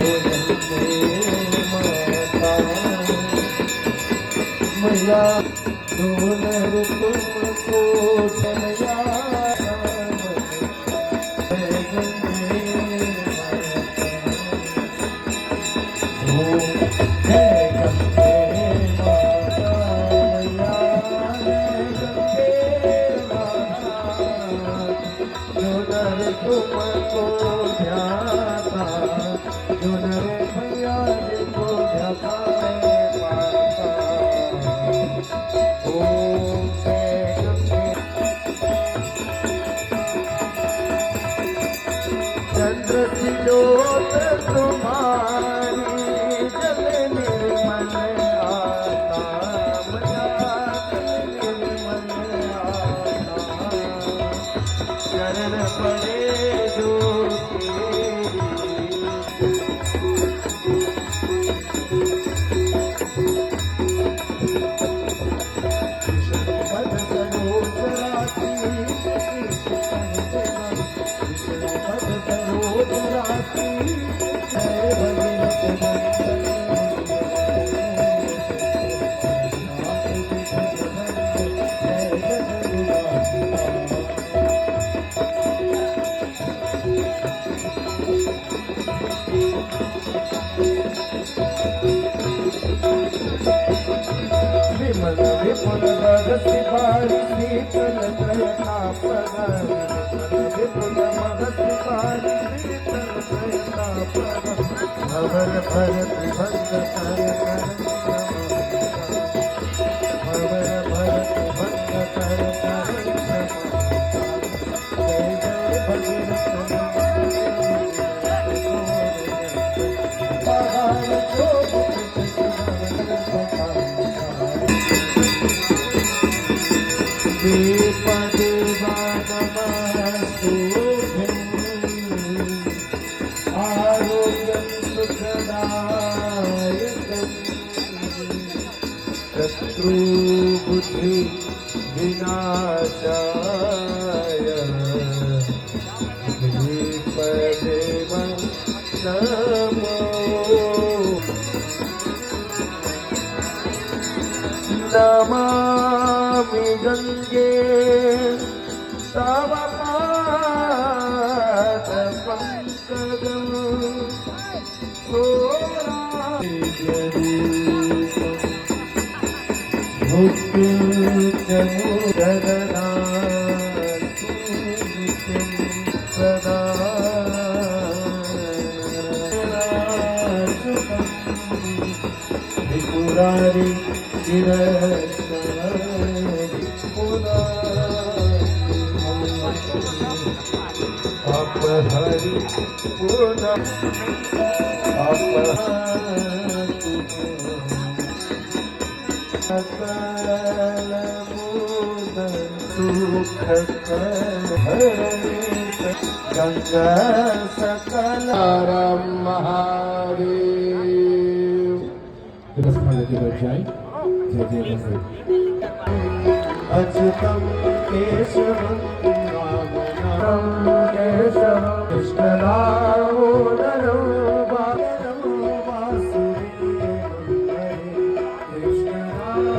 वंदे माता मैया, सुन रे तुमको जय मैया। चंद्र सी जोत तुम्हारी जल निर्मल आता, मैया जल निर्मल आता, शरण पड़े जो तेरी। विमल विपुल बरसि बारि शीतल दया ताप लगाए। विमल विपुल बरसि बारि शीतल दया ताप लगाए। भंवर भरत भंग कर करम समाए। भंवर भरत भंग कर करम समाए। आरोग्यं सुखदायकम्। शत्रुबुद्धि विनाशाय श्रीपदेव नमो। नमामि गंगे तव पाद पंकजम्। अपहरि पुनः अपहतु सकल मुद सुख हरहि गंगा सकल हर महादेव। अच्युतं केशवं रामनामं केशवं कृष्णदामोदरं वासुदेवं हरे। कृष्णदामोदरं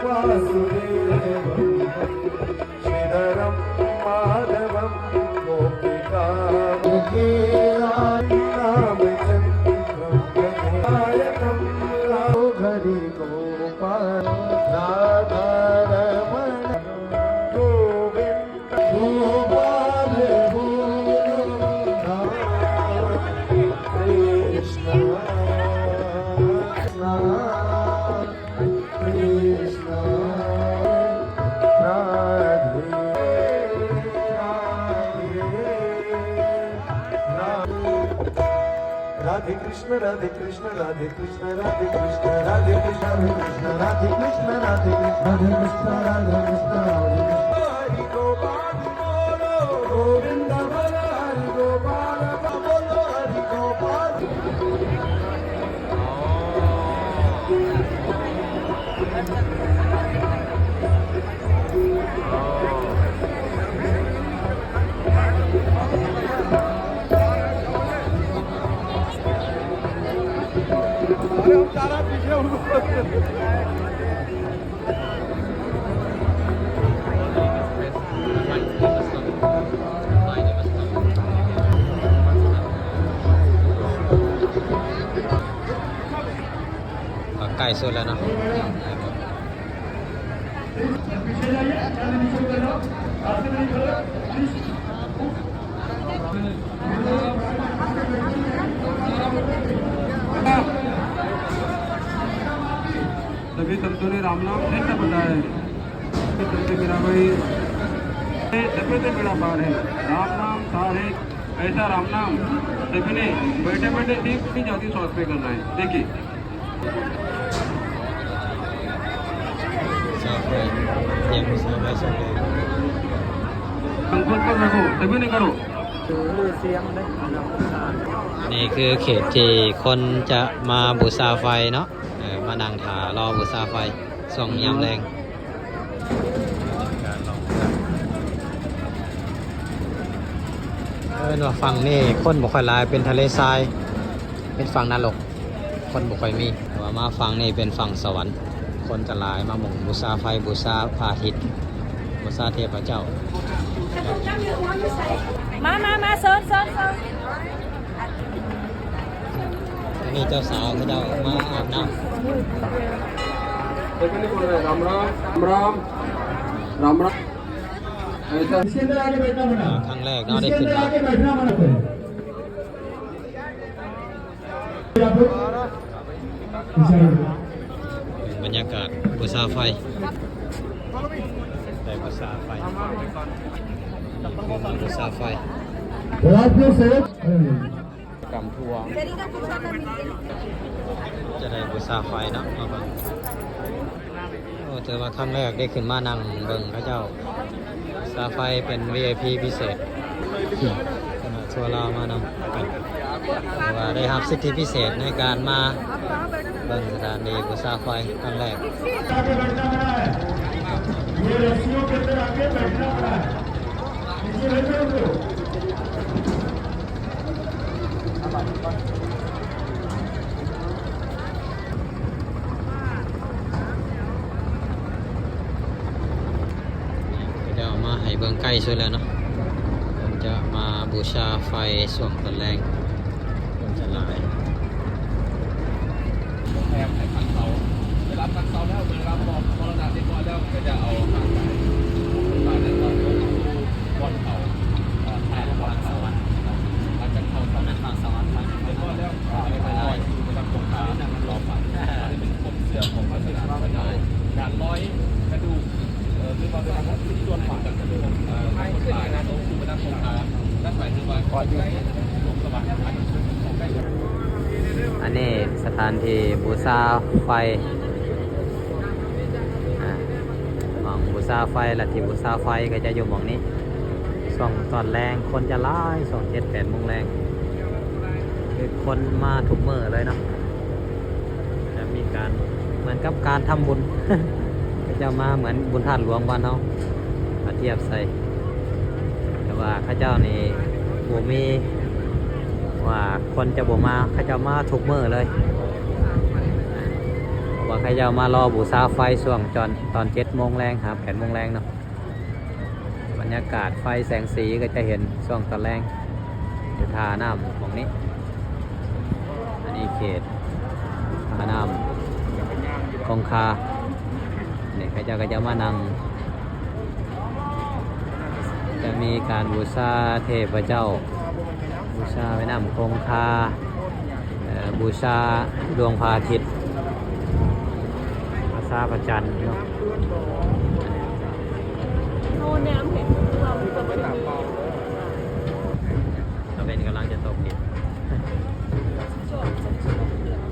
वासुदेवं हरे। श्रीधरं माधवं गोपिकावल्लभं रामचन्द्रं वृषभानुतं नायकं रामं हरि गोपाल राधारमण गोविन्द गोपाल गोविन्द कृष्ण कृष्ण। कृष्ण राधे राधे। राधे कृष्ण राधे कृष्ण राधे कृष्ण राधे कृष्ण राधे कृष्ण राधे कृष्ण राधे कृष्ण राधे कृष्ण राधे कृष्ण। हरि गोपाल बोलो गोविंद बोलो हरि गोपाल बोलो हरि गोपाल। ໃກ້ສຸດແລ້ວເນາະ. सभी संतों ने राम नाम ऐसा बताया है, सबसे मेरा भाई, सबसे बड़ा पार है। राम नाम सार है, ऐसा राम नाम सभी ने बैठे बैठे तीन तीन जाति श्वास पे करना है। देखिए, ສາວໄຟ ຕຽມສາວໄຟສອງແດງ. संकोच मत रखो, सभी ने करो. ນີ້ຄືເຂດທີ່ຄົນຈະມາບູຊາໄຟເນາະ, ເອີ ມານັ່ງຖ້າລໍບູຊາໄຟຊ່ວງຍາມແລງ. ເອີ້ນວ່າຝັ່ງນີ້ຄົນບໍ່ຄ່ອຍຫຼາຍ, ເປັນທະເລຊາຍ, ເປັນຝັ່ງນະລົກ. ຄົນບໍ່ຄ່ອຍມີ, ແຕ່ວ່າມາຝັ່ງນີ້ເປັນຝັ່ງສະຫວັນ, ຄົນຈະຫຼາຍ ມາມຸງບູຊາໄຟ, ບູຊາພະອາທິດ, ບູຊາເທບພະເຈົ້າ. ມາ ມາ ມາ ເຊີນ ເຊີນ ເຊີນ. ອັນນີ້ເຈົ້າສາວເຂົາເຈົ້າມາອາບນ້ຳ. राम राम, राम राम, राम राम. ຄັ້ງແລກເນາະ ໄດ້ຂຶ້ນມາ. ບັນຍາກາດບູຊາໄຟ, ໄດ້ບູຊາໄຟ, ບູຊາໄຟ. ກຳທົ່ວ ຈະໄດ້ບູຊາໄຟເນາະ. ໂອ້ ຖືວ່າຄັ້ງແລກໄດ້ຂຶ້ນມານັ່ງເບິ່ງເຂົາເຈົ້າສາໄຟເປັນ ວີໄອພີ ພິເສດ, ຄະນະທົວລາວມານຳກັນ, ຖືວ່າໄດ້ຮັບສິດທິພິເສດໃນການມາເບິ່ງສະຖານທີ່ບູຊາໄຟຄັ້ງແລກ. Khao jao ma hai beung kai sui la no. Khao jao ma bu sa phai suang tau laeng. Khao jao lai. ໂຮງແຮມໃຫ້ພັກເຊົາ. ໄດ້ຮັບພັກເຊົາແລ້ວ ເມື່ອໄດ້ຮັບມໍລະນະຮຽບຮ້ອຍແລ້ວ ກໍຈະເອົາຮ່າງກາຍຂອງຜູ້ຕາຍນັ້ນ ເອົາລົງສູ່ບ່ອນເຜົາ ເອີ ທ້າຍນະຄອນສະຫວັນ. ຫຼັງຈາກເຜົາສຳເລັດຮຽບຮ້ອຍແລ້ວ ກໍຈະໄປລອຍສູ່ແມ່ນ້ຳຄົງຄາຕໍ່ໄປ. ອັນນີ້ເປັນຄວາມເຊື່ອຂອງສາສະໜາຂອງເຮົາ. ການລອຍກະດູກ ເອີ ຫຼືວ່າເປັນການລອຍສ່ວນຂອງກະດູກ ເອີ ຂອງຄົນຕາຍລົງສູ່ແມ່ນ້ຳຄົງຄາ ນັ້ນໝາຍເຖິງວ່າ ອັນນີ້ສະຖານທີ່ບູຊາໄຟ ອ່າ ໝ່ອງບູຊາໄຟ ລັດທິບູຊາໄຟກໍຈະຢູ່ໝ່ອງນີ້. ຊ່ວງຕອນແລງຄົນຈະຫຼາຍ ຊ່ວງເຈັດແປດໂມງແລງ ຄືຄົນມາທຸກມື້ເລີຍເນາະ. ຈະມີການເໝືອນກັບການທຳບຸນ ເຂົາເຈົ້າມາເໝືອນບຸນທາດຫຼວງບ້ານເຮົາ ຖ້າທຽບໃສ່. ແຕ່ວ່າເຂົາເຈົ້ານີ້ບໍ່ມີວ່າຄົນຈະບໍ່ມາ, ເຂົາເຈົ້າມາທຸກມື້ເລີຍ. ເພາະວ່າເຂົາເຈົ້າມາລໍບູຊາໄຟຊ່ວງຕອນ ຕອນເຈັດໂມງແລງຫາແປດໂມງແລງເນາະ. ບັນຍາກາດໄຟແສງສີກໍຈະເຫັນຊ່ວງຕອນແລງ ຢູ່ທ່ານ້ຳໝ່ອງນີ້. ອັນນີ້ເຂດທ່ານ້ຳຄົງຄາ. ນີ້ເຂົາເຈົ້າກໍຈະມານັ່ງ ຈະມີການບູຊາເທບພະເຈົ້າ, ບູຊາແມ່ນ້ຳຄົງຄາ, ເອີ ບູຊາດວງພະອາທິດ, ບູຊາພະຈັນເນາະ. ເຮົາແນມເຫັນ ເຮົາກໍບໍ່ໄດ້ມີ ຕາເວັນກຳລັງຈະຕົກດິນ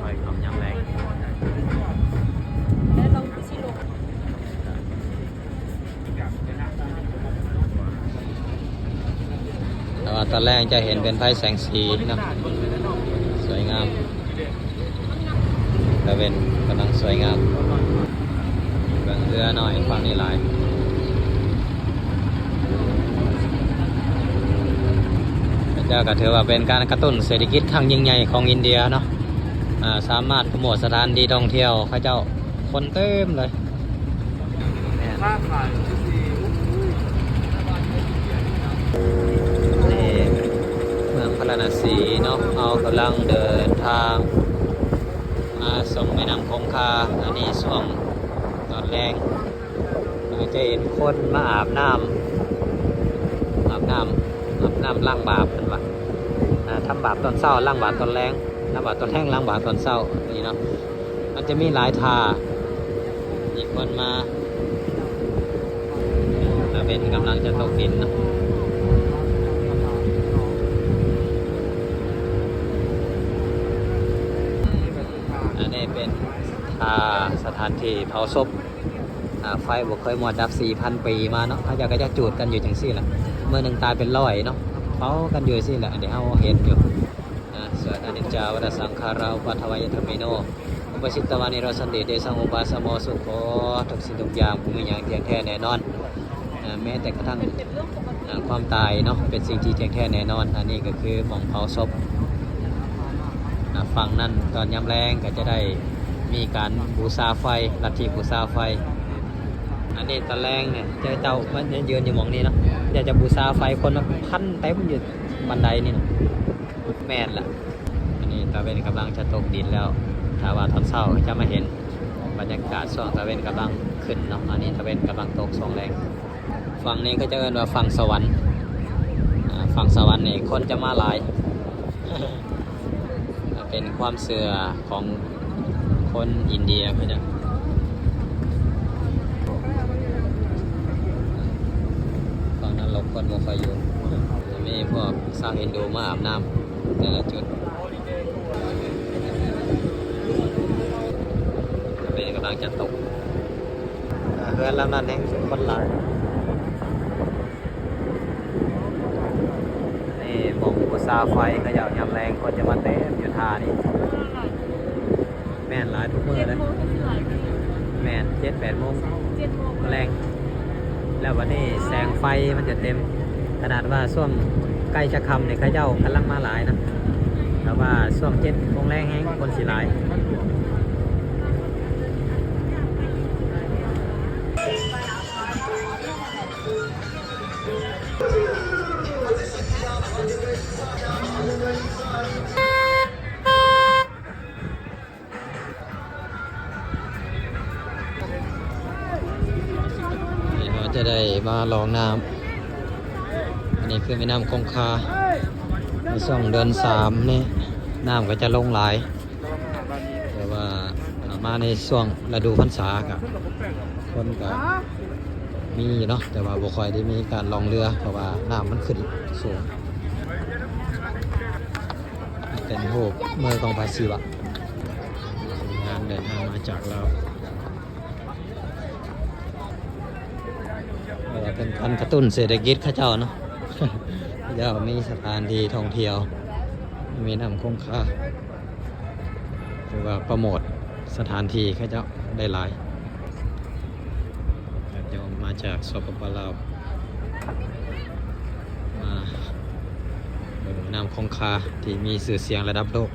ຄອຍຄ່ຳຍາມແລງ. ແຕ່ວ່າຕອນແລງຈະເຫັນເປັນໄຟແສງສີເນາະ ສວຍງາມ. ຕາເວັນກຳລັງສວຍງາມ. ເບິ່ງເຮືອນ້ອຍຝັ່ງນີ້ຫຼາຍ. ເຈົ້າກໍຖືວ່າເປັນການກະຕຸ້ນເສດຖະກິດຄັ້ງຍິ່ງໃຫຍ່ຂອງອິນເດຍເນາະ. ອ່າ ສາມາດໂປຣໂມດສະຖານທີ່ທ່ອງທ່ຽວເຂົາເຈົ້າ ຄົນເຕັມເລີຍ. ແມ່ນ ຄ້າຂາຍຄືຊິ ນີ້ເມືອງພາລານະສີເນາະ, ເຮົາກຳລັງເດີນທາງມາສ່ອງແມ່ນ້ຳຄົງຄາ. ອັນນີ້ຊ່ວງຕອນແລງ ອາດຈະເຫັນຄົນມາອາບນ້ຳ ອາບນ້ຳ ອາບນ້ຳລ້າງບາບ ເພິ່ນວ່າ ອ່າ ທຳບາບຕອນເຊົ້າ ລ້າງບາບຕອນແລງ ທຳບາບຕອນແລງ ລ້າງບາບຕອນເຊົ້າ ນີ້ເນາະ. ມັນຈະມີຫຼາຍທ່າ ມີຄົນມາ ຕາເວັນກຳລັງຈະຕົກດິນເນາະ. ອັນນີ້ເປັນທ່າສະຖານທີ່ເຜົາສົບ. ອ່າ ໄຟບໍ່ເຄີຍໝົດດັບ ສີ່ພັນປີມາເນາະ, ເຂົາເຈົ້າກໍຈະຈູດກັນຢູ່ຈັ່ງຊີ້ແຫຼະ, ມື້ໜຶ່ງຕາຍເປັນຮ້ອຍເນາະ, ເຜົາກັນຢູ່ຈັ່ງຊີ້ແຫຼະ. ອັນນີ້ເຮົາເຫັນຢູ່ ອ່າ ສວດອະນິດຈາວັດຕະສັງຂາຣາ ອຸປາທະວາຍະທຳມິໂນ ອຸປະສິດຕະວານິໂຣສັນຕິ ເຕສັງ ອຸປາສະໂມ ສຸໂຂ. ທຸກສິ່ງທຸກຢ່າງບໍ່ມີຫຍັງທ່ຽງແທ້ແນ່ນອນ. ອ່າ ແມ້ແຕ່ກະທັ່ງ ອ່າ ຄວາມຕາຍເນາະ ເປັນສິ່ງທີ່ທ່ຽງແທ້ແນ່ນອນ. ອັນນີ້ກໍຄືໝ່ອງເຜົາສົບ. ອ່າ ຝັ່ງນັ້ນຕອນຍາມແລງກໍຈະໄດ້ມີການບູຊາໄຟ, ລັດທິບູຊາໄຟ. ອັນນີ້ຕອນແລງນີ້ ເຈົ້າ ເຈົ້າມາຢືນຢູ່ໝ່ອງນີ້ເນາະ, ເຈົ້າຈະບູຊາໄຟ, ຄົນມາພັນເຕັມຢູ່ບັນໄດນີ້ນະ. ແມ່ນລະ. ອັນນີ້ຕາເວັນກຳລັງຈະຕົກດິນແລ້ວ, ຖ້າວ່າຕອນເຊົ້າຈະມາເຫັນບັນຍາກາດຊ່ວງຕາເວັນກຳລັງຂຶ້ນເນາະ. ອັນນີ້ຕາເວັນກຳລັງຕົກຊ່ວງແລງ. ຝັ່ງນີ້ເຂົາຈະເອີ້ນວ່າຝັ່ງສະຫວັນ. ອ່າ ຝັ່ງສະຫວັນນີ້ຄົນຈະມາຫຼາຍ. ເປັນຄວາມເຊື່ອຂອງຄົນອິນເດຍເຂົາເຈົ້າ. ຝັ່ງນັ້ນລະຄົນບໍ່ຄ່ອຍຢູ່. ຈະມີພວກຊາວຮິນດູມາອາບນ້ຳແຕ່ລະຈຸດ. ຕາເວັນກຳລັງຈະຕົກ. ເຮືອນຫຼັງນັ້ນແຮ່ງຄົນຫຼາຍ. ນີ້ໝ່ອງບູຊາໄຟເຂົາເຈົ້າ, ຍາມແລງຄົນຈະມາເຕັມຢູ່ທ່ານີ້. ແມ່ນ ຫຼາຍທຸກມື້ເລີຍ. ແມ່ນ ເຈັດແປດໂມງ ເຈັດໂມງແລງ. ແລ້ວບັດນີ້ແສງໄຟມັນຈະເຕັມ, ຂະໜາດວ່າຊ່ວງໃກ້ຈະຄ່ຳນີ້ເຂົາເຈົ້າກຳລັງມາຫຼາຍນະ, ແຕ່ວ່າຊ່ວງເຈັດໂມງແລງແຮ່ງຄົນຊິຫຼາຍ. ນີ້ເຮົາຈະໄດ້ມາລອງນ້ຳ. ອັນນີ້ຄືແມ່ນ້ຳຄົງຄາ. ໃນຊ່ວງເດືອນສາມນີ້ ນ້ຳກໍຈະລົງຫຼາຍ, ແຕ່ວ່າ ອ່າ ມາໃນຊ່ວງລະດູພັນສາກໍຄົນກໍມີຢູ່ເນາະ, ແຕ່ວ່າບໍ່ຄ່ອຍໄດ້ມີການລ່ອງເຮືອ ເພາະວ່ານ້ຳມັນຂຶ້ນສູງ. ເປັນຮູບເມືອງຂອງພະສິວະ. ທີມງານເດີນທາງມາຈາກລາວ. ເອີ ເປັນການກະຕຸ້ນເສດຖະກິດເຂົາເຈົ້າເນາະ, ເຂົາເຈົ້າມີສະຖານທີ່ທ່ອງທ່ຽວ ແມ່ນ້ຳຄົງຄາ ຫຼືວ່າໂປຣໂມດສະຖານທີ່ເຂົາເຈົ້າໄດ້ຫຼາຍ. ຍາດໂຍມມາຈາກ ສປປ ລາວ ມາເບິ່ງແມ່ນ້ຳຄົງຄາທີ່ມີຊື່ສຽງລະດັບໂລກ.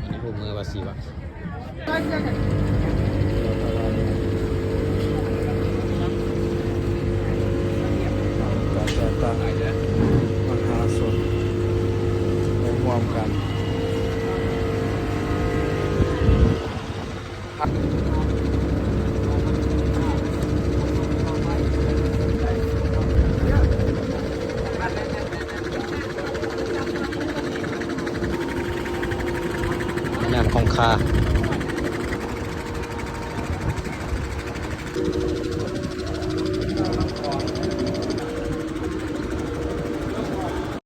ອັນນີ້ຮູບເມືອງພະສິວະ. ປະຊາຊົນ ມະຫາຊົນໄດ້ຮ່ວມກັນ. ແມ່ນ້ຳຄົງຄາ